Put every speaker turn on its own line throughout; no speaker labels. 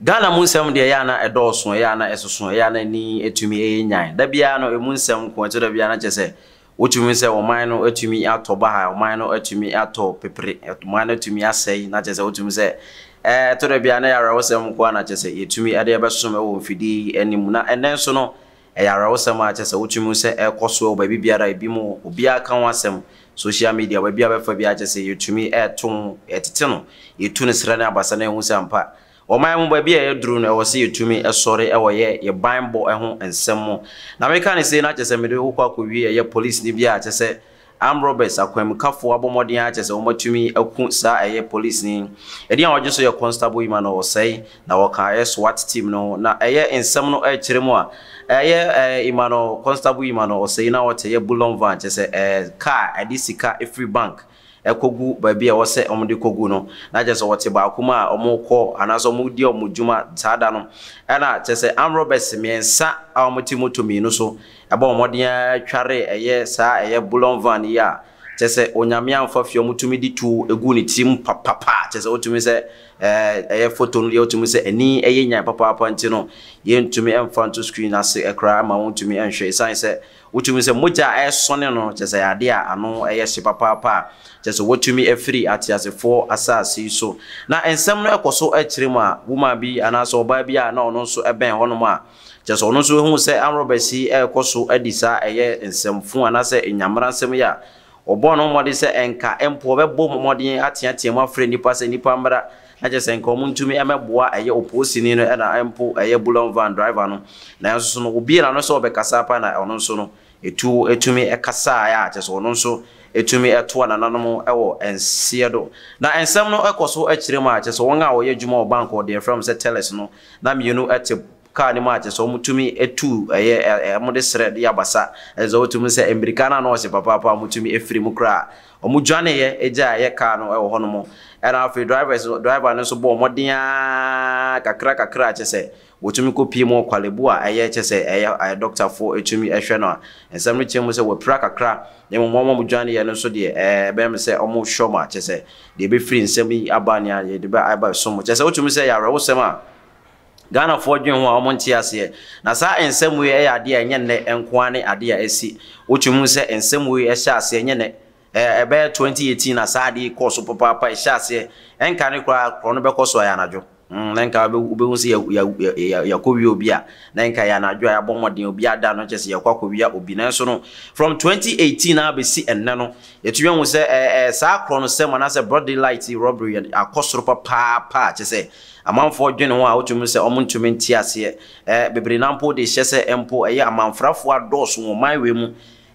Ghana mu nsɛm deɛ ɛyɛ a na ɛdɔɔso, ɛyɛ a na ɛsoso, ɛyɛ a na ani tumi yɛ nyan. Da biara no ɛmu nsɛm nko, ɛtɔ da biara na kyerɛ sɛ wotumi hu sɛ ɔman no atumi atɔ baha, ɔman no atumi atɔ pepere, ɔman no atumi asɛe, na kyerɛ sɛ wotumi sɛ ɛɛ ɛtɔ da biara na ɛyɛ awerɛhosɛm nko ara na kyerɛ sɛ yɛtumi de ɛbɛsom wɔ mfidie yi anim. Na ɛnnɛ nso no Ɛyɛ awerɛhosɛm a kyerɛ sɛ wotumi hu sɛ ɛrekɔ so wɔ baabi biara a ebinom obiara ka ho asɛm, social media, baabi a wobɛfa biara kyerɛ sɛ yɛtumi reto ho, yɛtete no, yɛtu no serɛ ne abasa na yɛhu sɛ ampa ɔman mu baabi a yɛaduru no ɛwɔ sɛ yɛtumi sɔre wɔ yɛ yɛ banbɔ ho nsɛm mu. Na meka no sei na kyerɛ sɛ mede wo kɔ akɔwie ɛyɛ polisini bi a kyerɛ sɛ Armed robbers, akwanmukafo abɔ mmɔden ara kyerɛ sɛ wɔatumi aku saa ɛyɛ polisini. Edin a wɔgye so yɛ Constable Emmanuel Osei, na wɔka ɛyɛ SWAT team no ho. Na ɛyɛ nsɛm no ɛrekyerɛ mu a, ɛyɛ ɛɛ Emmanuel, Constable Emmanuel Osei na ɔte ɛyɛ bullion van, kyerɛ sɛ ɛɛ car a ɛde sika firi bank ɛkɔgu baabi a ɛwɔ sɛ wɔde kɔgu no. Na kyerɛ sɛ wɔte baako mu a wɔrekɔ anaasɛ wɔredi wɔn dwuma saa da no. Ɛna kyerɛ sɛ armed robbers mmiɛnsa a wɔte moto mmienu so Ɛbɔɔ mmɔden ara twaree ɛyɛ saa ɛyɛ bullion van yi a kyerɛ sɛ Onyame amfa fie ɔmo tumi de tuo guu ne tirim papapa kyerɛ sɛ wotumi sɛ ɛɛ ɛyɛ photo no deɛ wotumi sɛ ani ɛyɛ nyan papaapa nti no yɛntumi ɛmfa nto screen ase koraa ma wontumi ɛnhwɛ ɛsiane sɛ wotumi sɛ mogya a ɛresɔne no kyerɛ sɛ ɛyɛ adeɛ a ano ɛyɛ hye papaapa a kyerɛ sɛ watumi afiri ateasefoɔ asase yi so. Na nsɛm no ɛkɔ so ɛkyerɛ mu a woman bi anaasɛ ɔbaa bi a na ɔno nso ɛbɛn hɔnom a Kyerɛ sɛ, ɔno nso huu sɛ armed robbers yi rekɔ so adi saa ɛyɛ nsɛmfo anaasɛ nyamera nsɛm yi a, ɔbɔɔ ne ho mmɔden sɛ ɛnka mpo ɔbɛbɔ mmɔden ateatea mu afrɛ nnipa sɛ nnipa mmra na kyerɛ sɛ nka wɔntumi mmɛboa ɛyɛ opoosini no ɛna mpo ɛyɛ bullion van driver no. Nanso so no, obiee n'ano sɛ ɔbɛkasa paa na ɔno nso no, etuo tumi kasaeɛ a kyerɛ sɛ ɔno nso tumi toa nananom wɔ nseɛ do. Na nsɛm no kɔ so kyerɛ mu a kyerɛ sɛ wɔn a wɔyɛ adwuma wɔ bank hɔ deɛ yɛfrɛ wɔn sɛ tellers no, na mmienu te kaa no mu a kyerɛ sɛ wɔtumi tu ɛyɛ wɔde serɛ de yɛ abasa, ɛsɛ sɛ wotumi sɛ mmirika no a na ɔhyɛ papaapa a wɔtumi firi mu koraa. Wɔdwaneeɛ gyaa ɛyɛ kaa no wɔ hɔnom. Ɛna afei drivers driver no nso bɔɔ mmɔden ara kakra kakra a kyerɛ sɛ wɔtumi kɔpie mu wɔ Korle Bu a ɛyɛ kyerɛ sɛ ɛyɛ dɔktafoɔ tumi hwɛ no a nsɛm no kyerɛ mu sɛ wapira kakra na mmom wɔn a wɔdwaneeɛ no nso deɛ ɛbɛyɛ me sɛ wɔhwɛ wɔn a kyerɛ sɛ deɛ ɛbɛfiri nsɛm yi aba nea yɛde bɛ aba so mu kyerɛ sɛ wotumi sɛ ɛyɛ awerɛhosɛm a Ghanafoɔ dwen ho a wɔn nte aseɛ. Na saa nsɛm wei yɛ adeɛ a ɛnyɛ nnɛ nko ara ne adeɛ a asi. Wotumi hu sɛ nsɛm wei hyɛ aseɛ ɛnyɛ nnɛ. Ɛɛ ɛbɛyɛ 2018 na saa adeɛ yi kɔɔ so papaapa, ɛhyɛ aseɛ. Ɛnka ne koraa korɔ no bɛkɔ so ayɛ anadwo. Mm, na nka wobɛhu sɛ yɛakɔwia obi a, na nka yɛ anadwo a yɛabɔ mmɔden obi ada no kyɛ sɛ yɛkɔ akɔwia obi. Nanso no, from 2018 a bɛsi ɛnnɛ no, yɛtumi ahu sɛ ɛɛ saa korɔ no sɛm anaasɛ broad daylight robbery akɔ soro papaapa kyɛ sɛ Amanfoɔ dwene ho a wotumi hu sɛ wɔntumi nte aseɛ. Ɛɛ bebree no ara mpo de hyɛ sɛ mpo ɛyɛ amanfrafoɔ adɔɔso wɔ ɔman wei mu.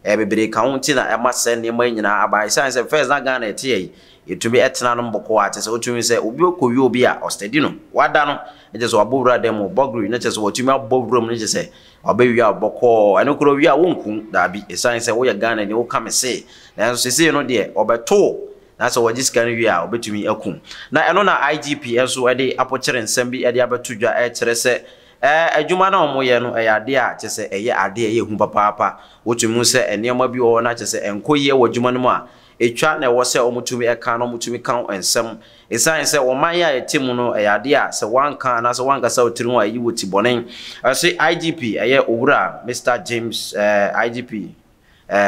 Ɛɛ bebree ka ho nti na ɛma sɛ nneɛma yi nyinaa aba. Ɛsiane sɛ first na Ghana ɛte yɛ yi, yɛtumi tena nom bɔkɔɔ a kyerɛ sɛ wotumi hu sɛ obi kɔwie obi a ɔsteady no, wada no, na kyerɛ sɛ wabɔ wura dan mu, burglary, na kyerɛ sɛ watumi abɔ wura mu, na kyerɛ sɛ wabɛwie a bɔkɔɔ. Ɛno koraa owie a wonku wo, daabi. Ɛsiane sɛ woyɛ Ghanani, woka me se. Nanso seesei no deɛ, wɔbɛto wo. Na sɛ wɔgye sika no wie a, wɔbɛtumi akum. Na ɛno na IGP nso de apokyere nsɛm bi de abɛto dwa rekyerɛ sɛ adwuma no a wɔyɛ no yɛ adeɛ a kyerɛ sɛ ɛyɛ adeɛ a ɛyɛ hu papaapa. Wotumi hu sɛ nneɛma bi wɔ hɔ na kyerɛ sɛ ɛnkɔ yie wɔ adwuma no mu a, ɛtwa na ɛwɔ sɛ wɔtumi ka na wɔtumi ka ho nsɛm. Ɛsiane sɛ ɔman yi a yɛte mu no, ɛyɛ adeɛ a sɛ woanka anaasɛ woankasa wo tiri ho a ɛyi wo ti bɔne. Ɛse IGP ɛyɛ Owura Mister James, IGP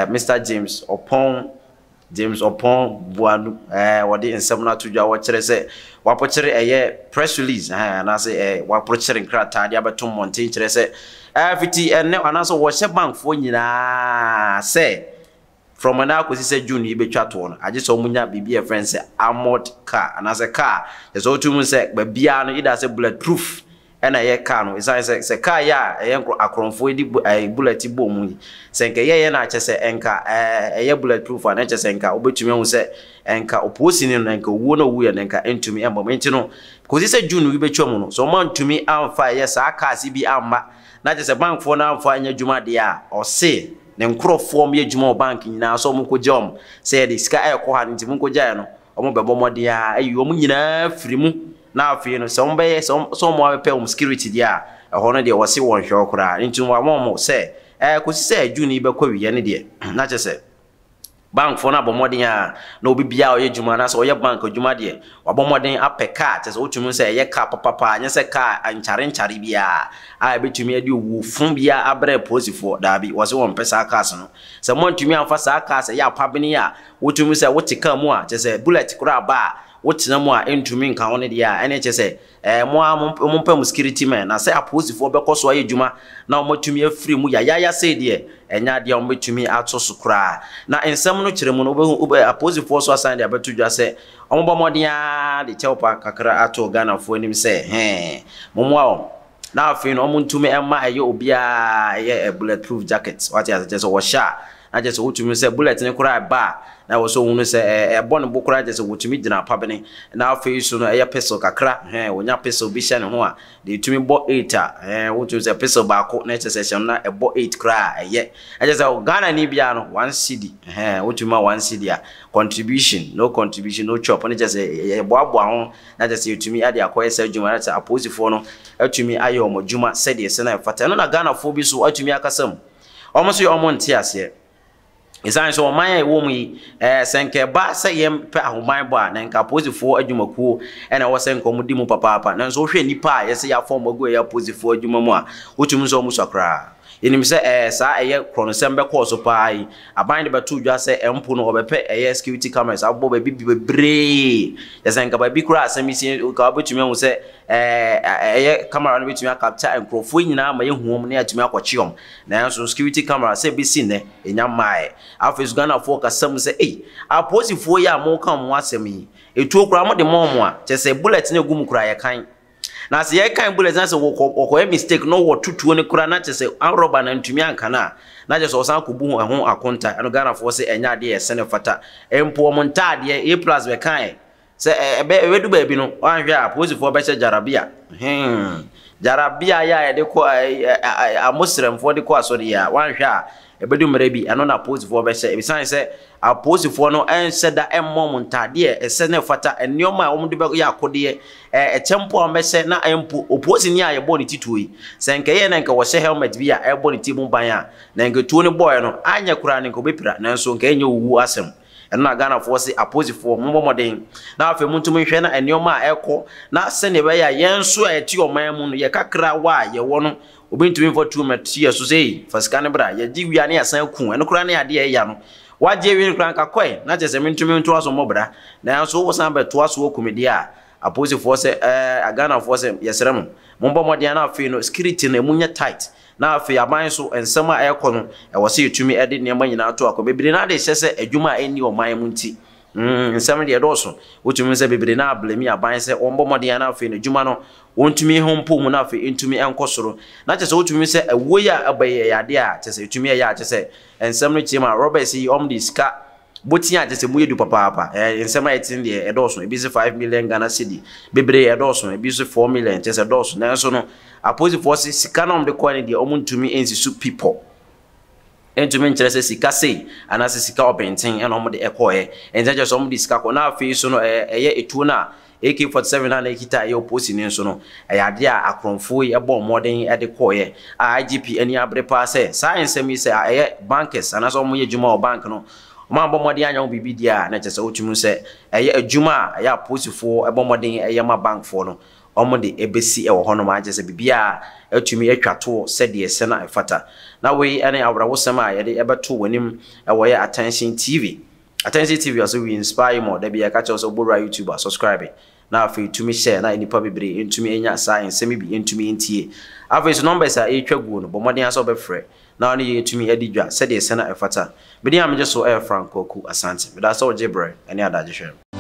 Mister James Oppong James Oppong Boanu ɛɛ wɔde nsɛm no ato dwa wɔkyerɛ sɛ wapokyere ɛyɛ press release ɛɛ anaasɛ ɛɛ wapokyere nkrataa de abɛto mmɔnten kyerɛ sɛ ɛɛ fiti ɛnnɛ anaasɛ wɔhyɛ bankfoɔ nyinaa sɛ from ɛnɛ akɔsi sɛ June yi bɛtwa toɔ no agye sɛ wɔn nya biribi a yɛfrɛ no sɛ armored car anaasɛ car kyerɛ sɛ wotumi hu sɛ baabiara no either sɛ bullet proof na ɛyɛ car no ɛsiane sɛ sɛ car yi a ɛyɛ nkorɔ akorɔmfoɔ yi de bu ɛɛ bullet bɔ mu yi sɛ nka ɛyɛyɛ na kyɛ sɛ nka ɛɛ ɛyɛ bullet proof a na kyɛ sɛ nka wobɛtumi ahu sɛ nka opoosini no nka owuo na owuiɛ no nka ɛntumi ɛmmɔ mu nti no kɔsi sɛ June yi bɛtwa mu no sɛ wɔn antumi amfa ɛyɛ saa cars yi bi amma na kyɛ sɛ bankfoɔ no amfa anyɛ adwuma deɛ a ɔse ne nkorɔfoɔ wɔn yɛ adwuma wɔ bank nyinaa sɛ wɔn nkɔgya wɔn sɛ yɛde sika ɛrekɔ ha no nti monkɔgyaeɛ no Wɔbɛbɔ mmɔden ara ayi wɔn nyinaa afiri mu, na afei no, sɛ wɔbɛyɛ sɛ wɔn sɛ wɔn abɛpɛ wɔn security deɛ a, ɛhɔ no deɛ wɔse wɔnhwɛ hɔ koraa. Nti no wɔama wɔn sɛ, ɛɛ kɔsi sɛ June yi bɛkɔ awieɛ no deɛ, na kyerɛ sɛ, Bankfoɔ no abɔ mmɔden a na obi biara a ɔyɛ adwuma anaasɛ ɔyɛ bank adwuma deɛ, wabɔ mmɔden apɛ kaa, kyerɛ sɛ wotumi hu sɛ ɛyɛ kaa papapa, nyɛ sɛ kaa nkyare nkyare biara a ɛbɛtumi de owuo fo biara abrɛ apolisifoɔ. Daabi, wɔse wɔmpɛ saa cars no. Sɛ moantumi amfa saa cars a ɛyɛ apabene a wotumi hu sɛ wote kaa mu a, kyerɛ sɛ bullet koraa ba a, wotena mu a ɛntumi nka wo no deɛ a, ɛneɛ kyerɛ sɛ Ɛɛ, mo ara mompɛ mo security men, na sɛ apolisifoɔ bɛkɔ so ayɛ adwuma na wɔatumi afiri mu yayaaya sei deɛ, ɛnyɛ adeɛ a wɔbɛtumi ato so koraa. Na nsɛm no kyerɛ mu no, wobɛhu, wobɛ, apolisifoɔ nso asan de abɛto dwa sɛ wɔbɔ mmɔden ara de kyɛwpa kakra ato Ghanafoɔ anim sɛ, hɛn, mommoa wɔn. Na afei no, wɔntumi mma ɛyɛ obiara ɛyɛ bullet proof jacket, wate ase, kyerɛ sɛ wɔhyɛ a, na kyerɛ sɛ wotumi hu sɛ bullet no koraa ɛba a, na ɛwɔ sɛ ohunu sɛ ɛbɔ ne bo koraa kyerɛ sɛ wɔtumi gyina apabene. Na afei nso no ɛyɛ pistol kakra, hɛn, wɔnya pistol bi hyɛ ne ho a, deɛ ɛtumi bɔ eight a, hɛn, wotumi sɛ pistol baako na ɛkyerɛ sɛ ɛhyɛ no na ɛbɔ eight koraa a, ɛyɛ. Ɛkyerɛ sɛ Ghanani biara no, one cedi, hɛn, wotumi ma one cedi a, contribution, no contribution, no chop, ne kyerɛ sɛ yɛboaboa ho na kyerɛ sɛ yɛtumi de akɔyɛ saa adwuma, na kyerɛ sɛ apolisifoɔ no atumi ayɛ wɔn adwuma sɛdeɛ ɛsɛ na ɛfata. Ɛno na Ghanafoɔ bi nso atumi akasa mu. Wɔn nso yɛ wɔn nte aseɛ. Ɛsiane sɛ ɔman a ɛwɔ mu yi, ɛɛ sɛ nka ɛba sɛ yɛmpɛ ahobanbɔ a, na nka apolisifoɔ adwumakuo na ɛwɔ sɛ nka wɔdi mu papaapa. Nanso wohwɛ nnipa a yɛsɛ yɛafa wɔn agu ɛyɛ apolisifoɔ adwuma mu a, wotumi sɛ wɔn sua koraa. Yɛnim sɛ ɛɛ saa ɛyɛ korɔnosɛm bɛkɔɔ so paa yi, aban de bɛto dwa sɛ mpo no wɔbɛpɛ ɛyɛ security cameras abobɔ baabi bebree. Kyerɛ sɛ nka baabi koraa asɛm yi si nka wobɛtumi ahu sɛ Ɛɛ ɛyɛ camera no bɛtumi akapkya nkurɔfoɔ yi nyinaa ma yɛhu wɔn na yɛatumi akɔkye wɔn. Nanso security camera sɛ ɛbɛsi nnɛ, ɛnya mmaeɛ. Afei nso Ghanafoɔ kasa mu sɛ, ei, apolisifoɔ yi a moreka wɔn ho asɛm yi, etuo koraa mode ma wɔn a, kyerɛ sɛ bullet no ɛgu mu koraa yɛkan. Na sɛ yɛkan bullet na sɛ wɔkɔ wɔkɔyɛ mistake na wɔto tuo no koraa na kyerɛ sɛ armed robber no antumi anka no a, na kyerɛ sɛ ɔsan kɔbu ho ɛho akonta. Ɛno Ghanafoɔ se ɛnyɛ adeɛ a ɛsɛ na ɛfata. Mpo wɔn ntaadeɛ, A plus bɛkaeɛ Sɛ ɛbɛ ɛbɛdu baabi no, woanhwɛ a apolisifoɔ bɛhyɛ jarabia. Hmm. Jarabia yɛ a yɛde kɔ amoserɛmfoɔ de kɔ asɔre yi a, woanhwɛ a ɛbɛdu mmerɛ bi, ɛno na apolisifoɔ bɛhyɛ. Ɛsiane sɛ apolisifoɔ no ɛnhyɛ da ɛmmɔ wɔn ntaadeɛ ɛsɛ na ɛfata, nneɛma a wɔde bɛyɛ akodeɛ, ɛkyɛ mpo a wɔbɛhyɛ na mpo opolisini a yɛbɔɔ ne ti tuo yi, sɛ nka ɛyɛ na nka wɔhyɛ helmet bi a ɛbɔ ne ti ho ban a, na nka tuo no bɔɔɛ no, anyɛ koraa no nka ɔbɛpira, nanso nka ɛnyɛ owuo asɛm. Ɛno na Ghanafoɔ se aposifoɔ mommɔ mmɔden na afei montum nhwɛ na nneɛma a ɛkɔ na sɛdeɛ ɛbɛyɛ a yɛn nso a yɛte ɔman mu no yɛ kakrawa a yɛwɔ no obi ntumi mfa tuo mmɛto yɛn so sɛ ei fa sika no bra yɛgye wie a na yɛasan aku ɛno koraa ne adeɛ a ɛya no wagye awie no koraa nka kɔe na kyerɛ sɛ mentumi ntoa so mmɔ bra nanso wosan bɛtoa so aku me deɛ a aposifoɔ sɛ ɛɛ Ghanafoɔ sɛ yɛsrɛ mo mommɔ mmɔden na afei no security no ɛmu nyɛ tight Na afei aban nso, nsɛm a ɛrekɔ no, ɛwɔ sɛ yɛtumi de nneɛma nyinaa to akwan. Bebree no ara de hyɛ sɛ adwuma a ɛnni ɔman mu nti. Mm, nsɛm no deɛ ɛdɔɔso. Wotumi hu sɛ bebree no ara blame aban sɛ wɔmmɔ mmɔden na afei no adwuma no wɔntumi ho mpo mu na afei ɛntumi nkɔ soro. Na kyerɛ sɛ wotumi hu sɛ ɛwoɔ yi a ɛba yi ɛyɛ adeɛ a kyerɛ sɛ ɛtumi ɛyɛ a kyerɛ sɛ nsɛm no kyerɛ mu a robbers yi wɔn de sika Botea a kyerɛ sɛ mu yɛ du papaapa. Ɛɛ nsɛm a ɛte no deɛ ɛdɔɔso. Ebi se 5 million Ghana cedi. Bebree ɛdɔɔso. Ebi nso 4 million kyerɛ sɛ ɛdɔɔso. Nanso no apolisifoɔ se sika no a wɔde kɔɛ no deɛ wɔntumi nsi so pi pɔ. Ɛntumi nkyerɛ sɛ sika sei anaasɛ sika ɔbɛnten ɛna wɔde ɛkɔɛ. Ɛnti na kyerɛ sɛ wɔde sika kɔ. Na afei nso no ɛɛ ɛyɛ etuo no a AK-47 a na ɛkita ɛyɛ oposini nso no, ɛyɛ adeɛ a akorɔmfoɔ yi bɔɔ mmɔden de kɔeɛ a IGP ani abere paa sɛ saa nsɛm yi sɛ ɛyɛ bankers anaasɛ wɔyɛ adwuma wɔ bank no, wɔammɔ mmɔden anyɛ ho biribi deɛ a, na kyerɛ sɛ wotumi hu sɛ ɛyɛ adwuma a ɛyɛ apolisifoɔ bɔ mmɔden yɛ ma bankfoɔ no, wɔde bɛsi wɔ hɔnom a kyerɛ sɛ biribiara atumi atwa toɔ sɛdeɛ ɛsɛ na ɛfata. Na wei ne awerɛhosɛm a yɛde bɛto w'anim wɔ yɛ Attention TV. Attention TV ɔse we inspire you more, da biara yɛka kyerɛ wo sɛ wobɔ wura YouTube a subscribe na afei tumi share na nnipa bebree ntumi nya saa nsɛm yi bi ntumi ntie. Afei nso numbers a ɛretwa guo no bɔ mmɔden ara sɛ wobɛfrɛ na wo ne yɛn atumi adi dwa sɛdeɛ ɛsɛ na ɛfata. Me din a megye so yɛ Frank Kwaku Asante. Meda sɛ wogye berɛ ne adagye hwɛ.